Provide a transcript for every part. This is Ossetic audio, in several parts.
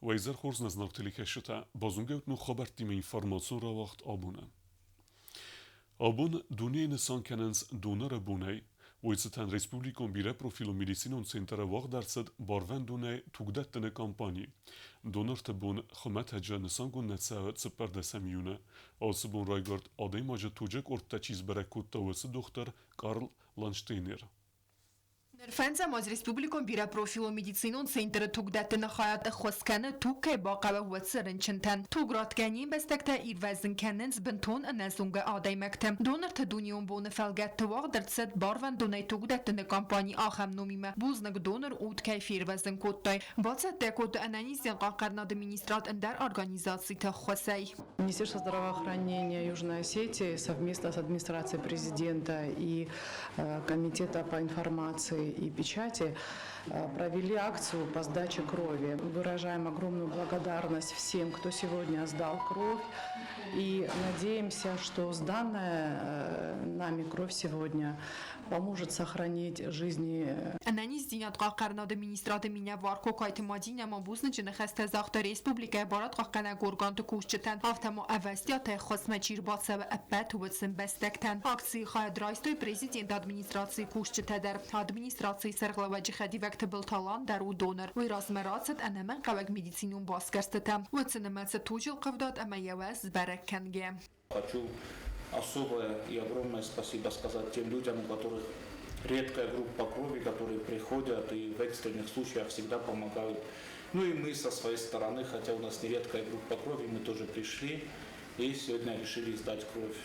Уӕ изӕр хорз нӕ зынаргъ телекӕсджытӕ, базонгӕ ут ног хабӕрттимӕ информацион рауагъд абоны. Абон дунейы нысан кӕнынц доноры бонӕй. Уый цытӕн республикон бирӕпрофилон медицинон центры уагъд ӕрцыд барвӕндонӕй тугдӕттыны кампани. Донорты бон хуымӕтӕджы нысангонд нӕ цӕуы 14 июны. Ацы бон райгуырд адӕймаджы туджы къордтӕ чи сбӕрӕг кодта, уыцы дохтыр Карл Ланштейнер. Ныр фӕндзӕм аз республикон бирӕпрофилон медицинон центры тугдӕттыны хайад ӕххуыс кӕны, туг кӕй бахъӕуы, уыцы рынчынтӕн. Туг ратгӕ не мбӕстӕгтӕ ирвӕзын кӕнынц бынтон ӕнӕзонгӕ адӕймӕгты. Донорты дунеон боны фӕлгӕтты уагъд ӕрцыд барвӕндонӕй тугдӕттыны кампани ахӕм номимӕ «Бузныг, донор уд кӕй фервӕзын кодтай». Бацӕттӕ кодта ӕнӕниздзинад хъахъхъӕнынады министрад ӕндӕр организациты ӕххуысӕй. Министерство здравоохранения Южной Осетии совместно с администрацией президента и Комитета по информации и печати провели акцию по сдаче крови. Выражаем огромную благодарность всем, кто сегодня сдал кровь. И надеемся, что сданная нами кровь сегодня поможет сохранить жизни. Ӕнӕниздзинад хъахъхъӕнынады министрады минӕвар Кокайты Мадинӕ ма бузныджы ныхӕстӕ загъта республикӕйы барадхъахъхъӕнӕг органты кусджытӕн, афтӕ ма ӕвӕстиатӕй ӕххуысмӕ чи рбацӕуы, ӕппӕт уыцы ӕмбӕстӕгтӕн. Акцийы хайад райстой президенты администрацийы кусджытӕ дӕр. Администрацийы сӕргълӕууӕджы хӕдивӕг Тыбылты Алан дӕр у донор. Уый размӕ рацыд ӕнӕмӕнгхъӕуӕг медицинон басгӕрстытӕ. Уыцы нымӕцы туджы ӕлхъывдад ӕмӕ йӕ уӕз сбӕрӕг кӕнгӕ. Хочу особое и огромное спасибо сказать тем людям, у которых редкая группа крови, которые приходят и в экстренных случаях всегда помогают. Ну и мы со своей стороны, хотя у нас не редкая группа крови, мы тоже пришли и сегодня решили сдать кровь.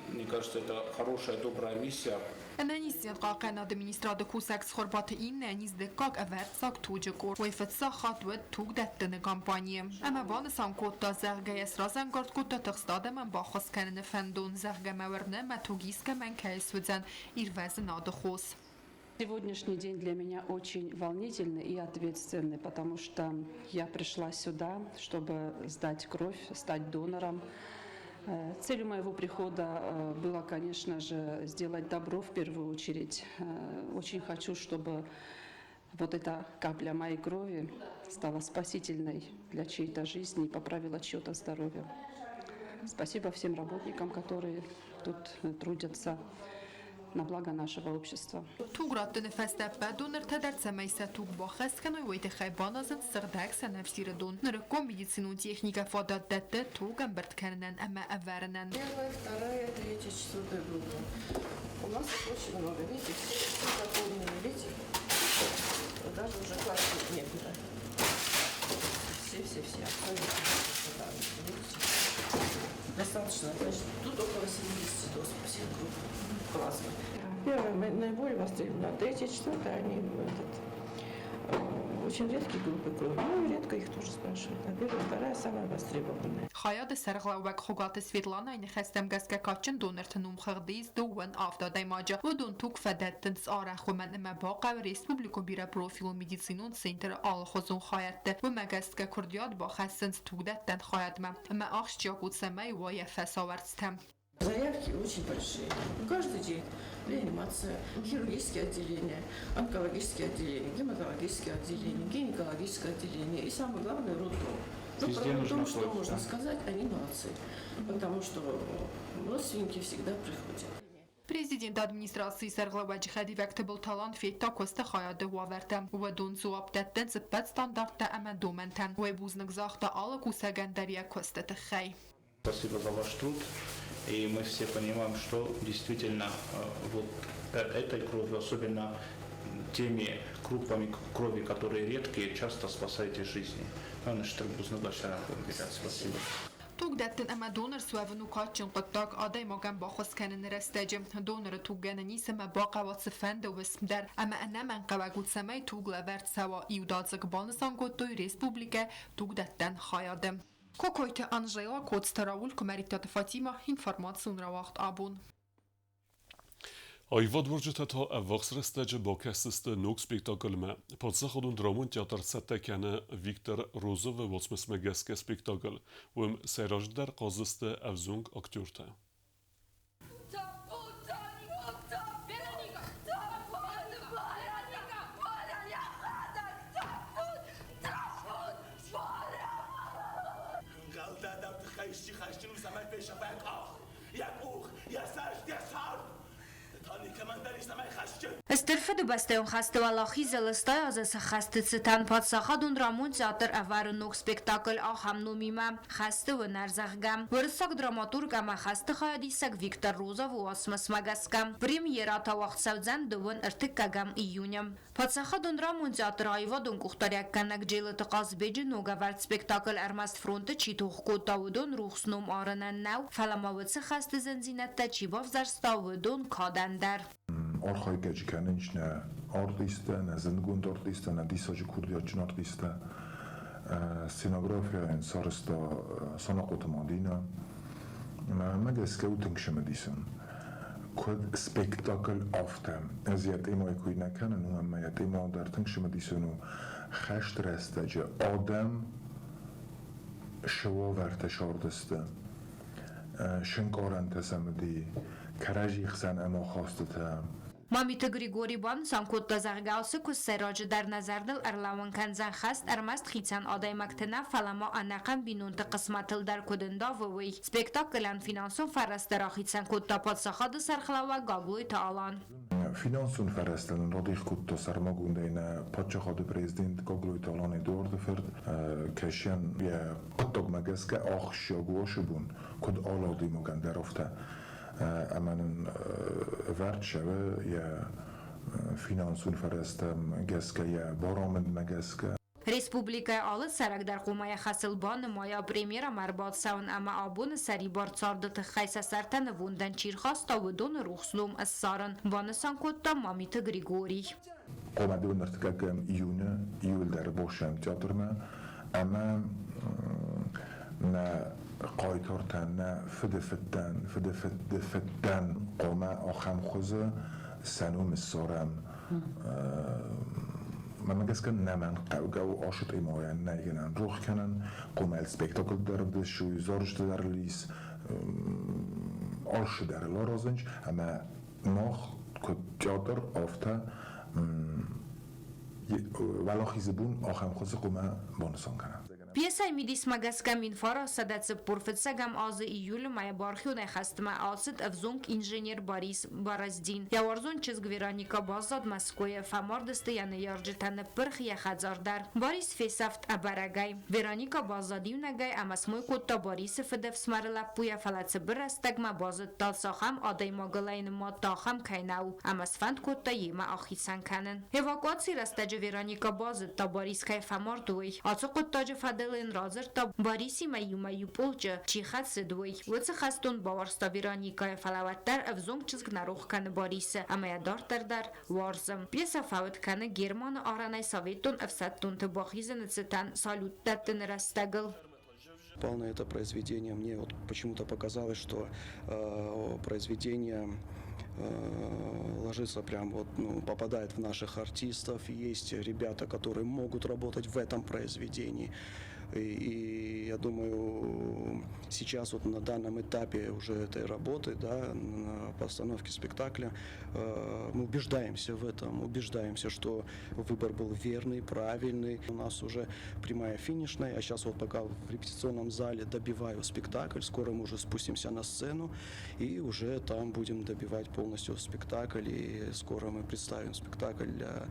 Мне кажется, это хорошая, добрая миссия. Ӕнӕниздзинад хъахъхъӕнады министрады кусӕг Цхуырбаты Иннӕ низ дыккаг ӕвӕрццаг туджы къорд. Уый фыццаг хатт уыд тугдӕттыны кампанийы. Ӕмӕ банысан кодта, зӕгъгӕ йӕ сразӕнгард кодта тыхст адӕмӕн баххуыс кӕныны фӕндон, зӕгъгӕ мӕ уырны, мӕ туг искӕмӕн кӕй суыдзӕн ирвӕзынады хос. Сегодняшний день для меня очень волнительный и ответственный, потому что я пришла сюда, чтобы сдать кровь, стать донором. Целью моего прихода было, конечно же, сделать добро в первую очередь. Очень хочу, чтобы вот эта капля моей крови стала спасительной для чьей-то жизни и поправила чье-то здоровье. Спасибо всем работникам, которые тут трудятся на благо нашего общества. Туг раттыны фӕстӕ ӕппӕт донортӕ дӕр цӕмӕй сӕ туг баххӕст кӕной, уый тыххӕй баназынц сыгъдӕг сӕнӕфсиры дон. Нырыккон медицинон техникӕ фадат дӕтты туг ӕмбырд кӕнынӕн ӕмӕ ӕвӕрынӕн. Первая, вторая, третья, четвертая группа. У нас их очень много. Видите, все, все заполнены. Видите? Даже уже класть некуда. Все-все-все, абсолютно. Видите? Достаточно. Значит, тут около 70 доз по всех групп плазмы. Первая наиболее востребована, третья, четвертая, они этот, очень редкие группы крови, ну и редко их тоже спрашивают. А первая, вторая самая востребованная. Хайады сӕргълӕууӕг Хуыгаты Светланайы ныхӕстӕм гӕсгӕ кадджын донорты номхыгъды ис дыууын авд адӕймаджы. Уыдон туг фӕдӕттынц арӕх, уымӕн ӕмӕ бахъӕуы республикон бирӕпрофилон медицинон центры алыхуызон хайӕдты. Уымӕ гӕсгӕ куырдиат бахӕссынц тугдӕттӕн хайадмӕ ӕмӕ ахсджиаг у, цӕмӕй уа йӕ фӕсауӕрцтӕ. Заявки очень большие. Каждый день реанимация, хирургические отделения, онкологические отделения, гематологические отделения, гинекологическое отделение и, самое главное, роддом. Ну, Везде про нужна роддом что кровь, можно да. сказать, они молодцы, потому что родственники всегда приходят. Президенты администрацийы сӕргълӕууӕджы хӕдивӕг Тыбылты Алан федта куысты хайады уавӕртӕ. Уыдон дзуапп дӕттынц ӕппӕт стандарттӕ ӕмӕ домӕнтӕн. Уый бузныг загъта алы кусӕгӕн дӕр йӕ куысты тыххӕй. Спасибо за ваш труд. И мы все понимаем, что действительно вот этой кровью, особенно теми группами крови, которые редкие, часто спасаете жизни. Спасибо. Тугдӕттын ӕмӕ донор суӕвын у кадджын хъуыддаг адӕймагӕн баххуыс кӕныны рӕстӕджы. Доноры туггӕнӕн ис ӕмӕ бахъӕуа цыфӕнды уысм дӕр ӕмӕ ӕнӕмӕнгхъӕуӕг у, цӕмӕй туг лӕвӕрд цӕуа иудадзыг, банысан кодтой республикӕ тугдӕттӕн хайады. Кокойты Анжела, Коцты Рауль, Куымӕридтаты Фатимӕ, информацион рауагъд абон. Аивадуарзджытӕ та ӕввахс рӕстӕджы бакӕсдзысты ног спектаклмӕ. Паддзахадон драмон театр цӕттӕ кӕны Виктор Розовы уацмысмӕ гӕсгӕ спектакль. Уым сӕйраджыдӕр хъаздзысты ӕвзонг актертӕ. Стыр Фыдыбӕстӕйон хӕсты уӕлахизыл 80 азы сӕххӕсты цытӕн Паддзахадон драмон театр ӕвӕры ног спектакль ахӕм номимӕ «Хӕсты уынӕр», зӕгъгӕ. Уырыссаг драматург ӕмӕ хӕсты хайадисӕг Виктор Розовы уацмысмӕ гӕсгӕ премьерӕ та уагъд цӕудзӕн дыууын ӕртыккӕгӕм июны. Паддзахадон драмон театры аивадон къухдариуӕггӕнӕг Джелыты Хъазбеджы ногӕвӕрд спектакль ӕрмӕст фронты чи тох кодта, уыдон рухс ном арынӕн нӕу, фӕлӕ ма уыцы хӕсты зындзинӕдтӕ чи бавзӕрста, уыдон кадӕн дӕр. Архайгӕ чи кӕнынц нӕ артисттӕ, нӕ зындгонд артисттӕ, нӕ диссаджы курдиатджын артисттӕ. Сценографияйӕн сарӕзта Санахъоты Мадинӕ. Мӕнмӕ гӕсгӕ у тынг цымыдисон. Куыд спектакль, афтӕ. Ӕз йӕ темӕйы кой нӕ кӕнын, уымӕн ӕмӕ йӕ темӕ дӕр тынг цымыдисон у. Хӕсты рӕстӕджы адӕм цы уавӕртӕ сардысты, се нкъарӕнтӕ сӕм уыди, кӕрӕдзи хсӕн ӕмахастытӕ. Мамиты Григорий банысан кодта, зӕгъгӕ, ацы куыст сӕйраджыдӕр нӕ зӕрдыл ӕрлӕууын кӕндзӕн хӕст ӕрмӕст хицӕн адӕймӕгты нӕ, фӕлӕ ма ӕнӕхъӕн бинонты хъысмӕтыл дӕр куыд ӕндавы, уый. Спектаклӕн финансон фӕрӕзтӕ рахицӕн кодта паддзахады сӕргълӕууӕг Гаглойты Алан. Финансон фӕрӕзтӕ нын радих кодта сӕрмагондӕй нӕ паддзахады президент Гаглойты Алан Эдуарды фырт. Кӕсӕн йӕ хъуыддагмӕ гӕсгӕ ахсджиаг у ацы бон, куыд алы адӕймагӕн дӕр, афтӕ. Ӕмӕ нын ӕвӕрд цӕуы йӕ финансон фӕрӕзтӕм гӕсгӕ, йӕ барамындмӕ гӕсгӕ. Республикӕйы алы цӕрӕг дӕр хъуамӕ йӕ хӕсыл банымайа премьерӕмӕ ӕрбацӕуын ӕмӕ абоны сӕрибар царды тыххӕй сӕ сӕртӕ нывондӕн чи рхаста, уыдоны рухс ном ссарын, банысан кодта Мамиты Григорий. Хъуамӕ дыууын ӕртыккӕгӕм июны иуылдӕр босӕм театрмӕ ӕмӕ нӕ хъайтартӕн, нӕ фыдыфыдтӕн, фыдыфыдты фыдтӕн хъуамӕ ахӕм хуызы сӕ ном ссарӕм. Мӕнмӕ гӕсгӕ нӕмӕнгхъӕугӕ у ацы темӕйӕн нӕй гӕнӕн рох кӕнӕн, хъуамӕ спектакль дӕр ӕвдисой, зарджытӕ дӕр ис, алцы дӕр ыл аразынц ӕмӕ мах куыд театр, афтӕ уӕлахизы бон ахӕм хуызы хъуамӕ банысан кӕнӕм. Пьесӕйы мидисмӕ гӕсгӕ 1945 азы июлы мӕйы бархионӕй хӕстмӕ ацыд ӕвзонг инженер Борис Бороздин. Йӕ уарзон чызг Вероника баззад Мӕскуыйы, фӕмард сты йӕ ныййарджытӕ, ныппырх йӕ хӕдзар дӕр. Борис фесӕфт ӕбӕрӕгӕй. Вероника баззад иунӕгӕй ӕмӕ смой кодта Борисы фыдӕфсымӕры лӕппуйӕ, фӕлӕ цыбыр рӕстӕгмӕ базыдта, цахӕм адӕймагыл ӕй нымадта, ахӕм кӕй нӕу, ӕмӕ сфӕнд кодта йемӕ ахицӕн кӕнын. Эвакуацийы рӕстӕджы Вероника базыдта, Борис кӕй фӕмард, уый. Ацы хъуыддаджы фӕдыл ын радзырдта, Борисимӕ иумӕ иу полчъы чи хӕцыд, уый. Уыцы хӕстон бауарзта Вероникӕйы, фӕлӕ уӕддӕр ӕвзонг чызг нӕ рох кӕны Борисы ӕмӕ йӕ дарддӕр дӕр уарзы. Пьесӕ фӕуд кӕны Германы арӕнӕй советон ӕфсӕддонты бахизыны цытӕн салют дӕттыны рӕстӕгыл. Попал на это произведение. Мне вот почему-то показалось, что произведение ложится прям вот, ну, попадает в наших артистов. Есть ребята, которые могут работать в этом произведении. И я думаю, сейчас вот на данном этапе уже этой работы, да, на постановке спектакля, мы убеждаемся в этом, убеждаемся, что выбор был верный, правильный. У нас уже прямая финишная, а сейчас вот пока в репетиционном зале добиваю спектакль, скоро мы уже спустимся на сцену и уже там будем добивать полностью спектакль, и скоро мы представим спектакль для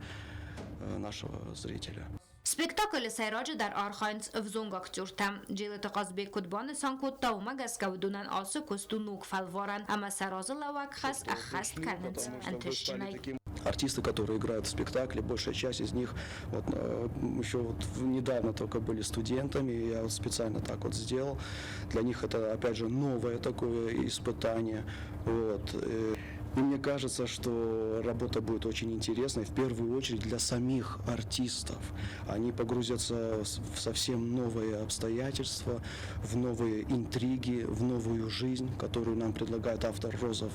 нашего зрителя. Спектаклы сӕйраджыдӕр архайынц ӕвзонг актертӕ. Джелыты Хъазбег куыд банысан кодта, уымӕ гӕсгӕ уыдонӕн ацы куыст у ног фӕлварӕн ӕмӕ сӕ разылӕууӕг хӕс ӕххӕст кӕнынц ӕнтыстджынӕй. Артисты, которые играют в спектакле, большая часть из них вот, еще вот недавно только были студентами, я вот специально так вот сделал. Для них это, опять же, новое такое испытание. Вот. И мне кажется, что работа будет очень интересной, в первую очередь для самих артистов. Они погрузятся в совсем новые обстоятельства, в новые интриги, в новую жизнь, которую нам предлагает автор Розов.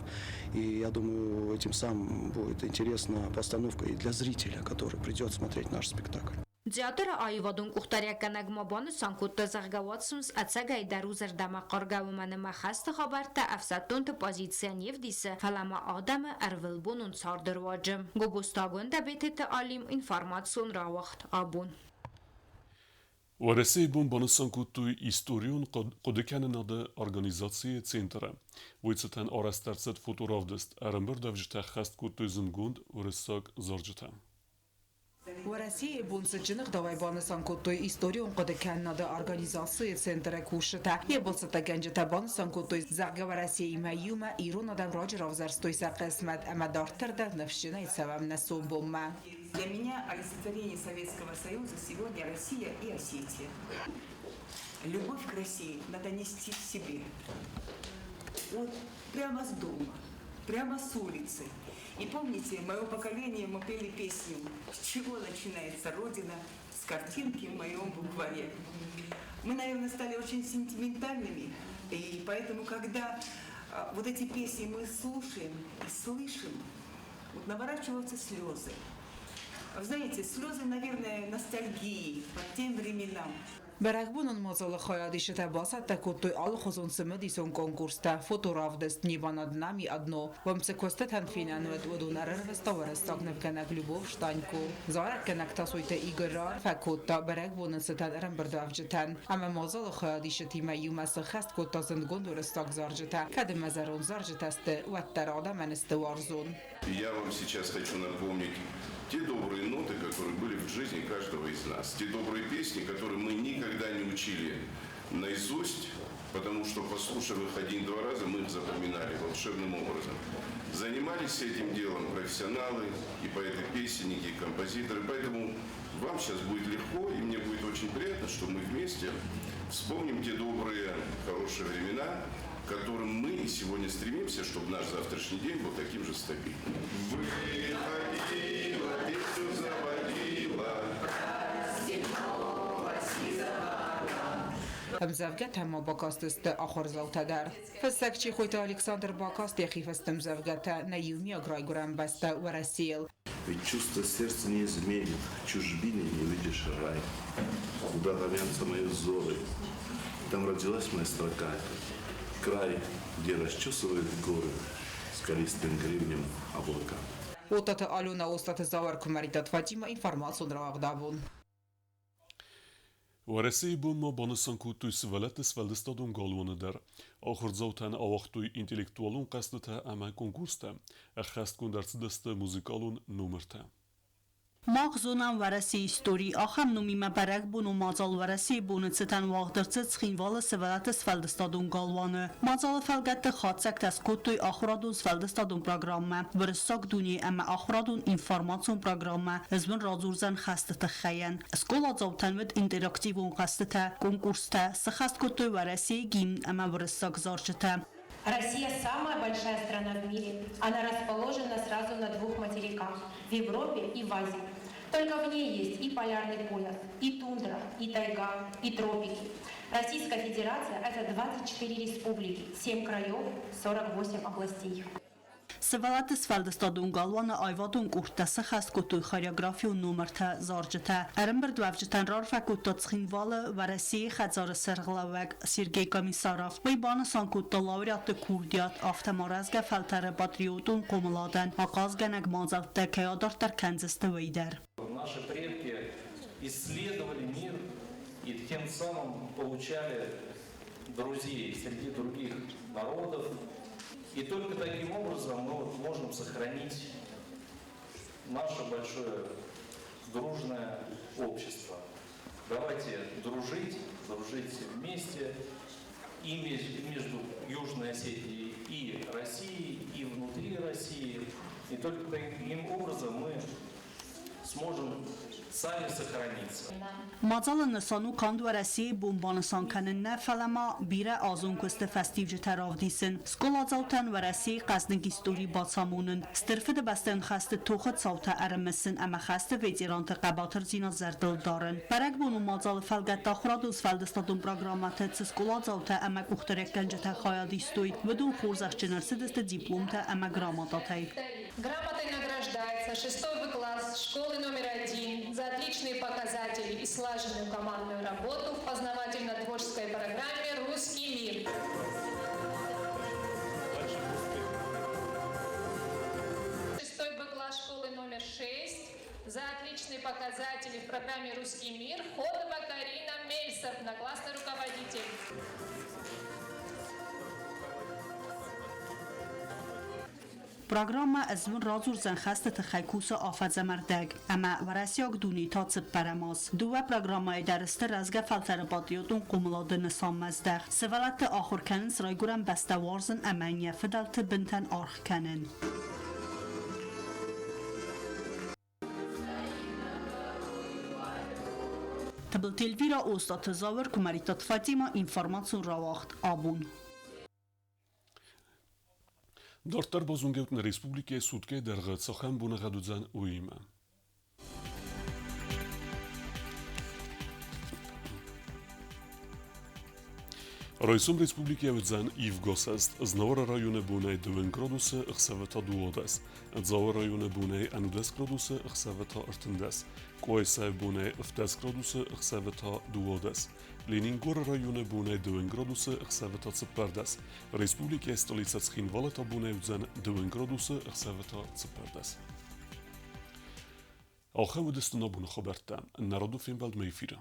И я думаю, этим самым будет интересна постановка и для зрителя, который придет смотреть наш спектакль. Театры аивадон къухдариуӕггӕнӕг ма банысан кодта, зӕгъгӕ, уацмыс ӕцӕгӕй дӕр у зӕрдӕмӕхъаргӕ, уымӕн ӕмӕ хӕсты хабӕрттӕ ӕфсӕддонты позицийӕ не вдисы, фӕлӕ ма адӕмы ӕрвылбонон царды руаджы. Гобозты Агуындӕ, Бететы Алим, информацион рауагъд «Абон». Уӕрӕсейы бон банысан кодтой историон хъуыдыкӕнынады организацийы центры. Уый цытӕн арӕзт ӕрцыд фоторавдыст, ӕрӕмбырдуӕвджытӕ ӕххӕст кодтой зындгонд уырыссаг зарджытӕ. Уӕрӕсейы бон цытджын ӕгъдауӕй банысан кодтой историон хъуыдыкӕнынады организацийы центры кусджытӕ. Йӕ балцӕттӕгӕнджытӕ банысан кодтой, зӕгъгӕ, Уӕрӕсеимӕ иумӕ ирон адӕм раджы равзӕрстой сӕ хъысмӕт ӕмӕ дарддӕр дӕр ныфсджынӕй цӕуӕм нӕ сомбонмӕ. Для меня олицетворение Советского Союза сегодня Россия и Осетия. Любовь к России надо нести в себе. Вот прямо с дома, прямо с улицы. И помните, мое поколение, мы пели песню «С чего начинается Родина?» с картинки в моем букваре. Мы, наверное, стали очень сентиментальными, и поэтому, когда вот эти песни мы слушаем и слышим, вот наворачиваются слезы. Вы знаете, слезы, наверное, ностальгии по тем временам. Бӕрӕгбонон мадзалы хайадисджытӕ бацӕттӕ кодтой алыхуызон цымыдисон конкурстӕ, фоторавдыст «Небо над нами одно». Уым цы куыстытӕн фенӕн уыд, уыдон ӕрӕрвыста уӕрӕсаг нывгӕнӕг Любовь Штанько. Зарӕггӕнӕг Тасойты Игорь раарфӕ кодта бӕрӕгбоны цытӕн ӕрӕмбырдуӕвджытӕн ӕмӕ мадзалы хайадисджытимӕ иумӕ сыххӕст кодта зындгонд уырыссаг зарджытӕ, кӕд ӕмӕ зӕронд зарджытӕ сты, уӕддӕр адӕмӕн сты уарзон. Я вам сейчас хочу напомнить те добрые ноты, которые были в жизни каждого из нас, те добрые песни, которые мы никогда не учили наизусть, потому что, послушав их один-два раза, мы их запоминали волшебным образом. Занимались этим делом профессионалы, и поэты-песенники, и композиторы, поэтому вам сейчас будет легко, и мне будет очень приятно, что мы вместе вспомним те добрые, хорошие времена, к которым мы и сегодня стремимся, чтобы наш завтрашний день был таким же стабильным. Выходила, песню заводила. Ӕмдзӕвгӕтӕ ма бакастысты ахуырдзаутӕ дӕр. Фыссӕг Чехойты Александр бакаст йӕхи фыст ӕмдзӕвгӕтӕ нӕ иумиаг райгуырӕн бӕстӕ Уӕрӕсейыл. Ведь чувство сердца не изменит, чужбине не увидишь рай. Куда томятся мои взоры, там родилась моя строка. Край, где расчесывают горы скалистым гребнем облака. Уататы Алена, Остаты Зауыр, Куымӕридтаты Фатимӕ, информацион рауагъдабон. Уӕрӕсейы бонмӕ банысан кодтой сывӕллӕтты сфӕлдыстадон галуаны дӕр. Ахуырдзаутӕн ауагътой интеллектуалон хъӕзтытӕ ӕмӕ конкурстӕ, ӕххӕстгонд ӕрцыдысты музыкалон номыртӕ. Мах зонӕм Уӕрӕсейы истори. Ахӕм номимӕ бӕрӕгбонон мадзал Уӕрӕсейы боны цытӕн уагъд ӕрцыд Цхинвалы сывӕллӕтты сфӕлдыстадон галуаны. Мадзалы фӕлгӕтты хатдзӕгтӕ скодтой ахуырадон сфӕлдыстадон программӕ Уырыссаг дуне ӕмӕ ахуырадон информацион программӕ Ӕз уын радзурдзӕн хӕсты тыххӕй-ӕн. Скъоладзаутӕн уыд интерактивон хъӕзтытӕ, конкурстӕ, сыххӕст кодтой Уӕрӕсейы гимн ӕмӕ уырыссаг зарджытӕ. Россия самая большая страна в мире. Она расположена сразу на двух материках – в Европе и в Азии. Только в ней есть и полярный пояс, и тундра, и тайга, и тропики. Российская Федерация – это 24 республики, 7 краев, 48 областей. Сывӕллӕтты сфӕлдыстадон галуаны аивадон къордтӕ сыххӕст кодтой хореографион номыртӕ, зарджытӕ. Ӕрӕмбырдуӕвджытӕн раарфӕ кодта Цхинвалы Уӕрӕсейы хӕдзары сӕргълӕууӕг Сергей Комиссаров. Уый банысан кодта лауреатты курдиат, афтӕ ма рӕзгӕ фӕлтӕры патриотон хъомыладӕн ахъазгӕнӕг мадзӕлттӕ кӕй адарддӕр кӕндзысты, уый дӕр. Наши предки исследовали мир и тем самым получали друзей среди других народов. И только таким образом мы вот можем сохранить наше большое дружное общество. Давайте дружить, дружить вместе и между Южной Осетией и Россией, и внутри России. И только таким образом мы сможем сами сохраниться. Мадзалы нысан у канд Уӕрӕсейы бон банысан кӕнын нӕ, фӕлӕ ма бирӕ азон куысты фӕстиуджытӕ равдисын, скъоладзаутӕн Уӕрӕсейы хъӕздыг истори бацамонын, Стыр Фыдыбӕстӕйон хӕсты тохы цаутӕ ӕрымысын ӕмӕ хӕсты ветеранты хъӕбатырдзинад зӕрдыл дарын. Бӕрӕгбонон мадзалы фӕлгӕтты ахуырадон сфӕлдыстадон программӕты цы скъоладзаутӕ ӕмӕ къухдариуӕггӕнджытӕ хайад истой, уыдон хорзӕхджын ӕрцыдысты дипломтӕ ӕмӕ грамотатӕй. Грамотой награждается шестой класс школы номер один за отличные показатели и слаженную командную работу в познавательно-творческой программе «Русский мир». Шестой Б класс школы номер 6. За отличные показатели в программе «Русский мир» Ходова Карина Мельсовна, классный руководитель. Программӕ ӕз уын радзурдзӕн хӕсты тыххӕй кусы афӕдз ӕмӕ рдӕг, ӕмӕ уӕрӕсейаг дунейы та цыппӕрӕм аз. Дыууӕ программӕйы дӕр сты рӕзгӕ фӕлтӕры патриотон хъомылады нысанмӕздӕхт. Сывӕллӕтты ахуыр кӕнынц райгуырӕн бӕстӕ уарзын ӕмӕ йын йӕ фыдӕлты бынтӕн аргъ кӕнын. Тыбылты Эльвира, Остъаты Зауыр, Куымӕридтаты Фатимӕ, информацион рауагъд Абон. Дарддӕр базонгӕут нӕ республикӕйы суткӕйы дӕргъы цахӕм боныгъӕд уыдзӕн, уыимӕ. Райсом республикӕйы уыдзӕн ивгосӕст. Знауыры районы бонӕй 2 градусы, ӕхсӕвы та 12. Дзауы районы бонӕй 11 градусы, ӕхсӕвы та 13. Къуайсайы бонӕй 17 градусы, ӕхсӕвы та 12. Ленингоры районы бонӕй 2 градусы, ӕхсӕвы та 14. Республикӕйы столицӕ Цхинвалы та бонӕй уыдзӕн 2 градусы, ӕхсӕвы та 14. Ахӕм уыдысты нӕ боны хабӕрттӕ. Народу фембӕлдмӕ эфиры.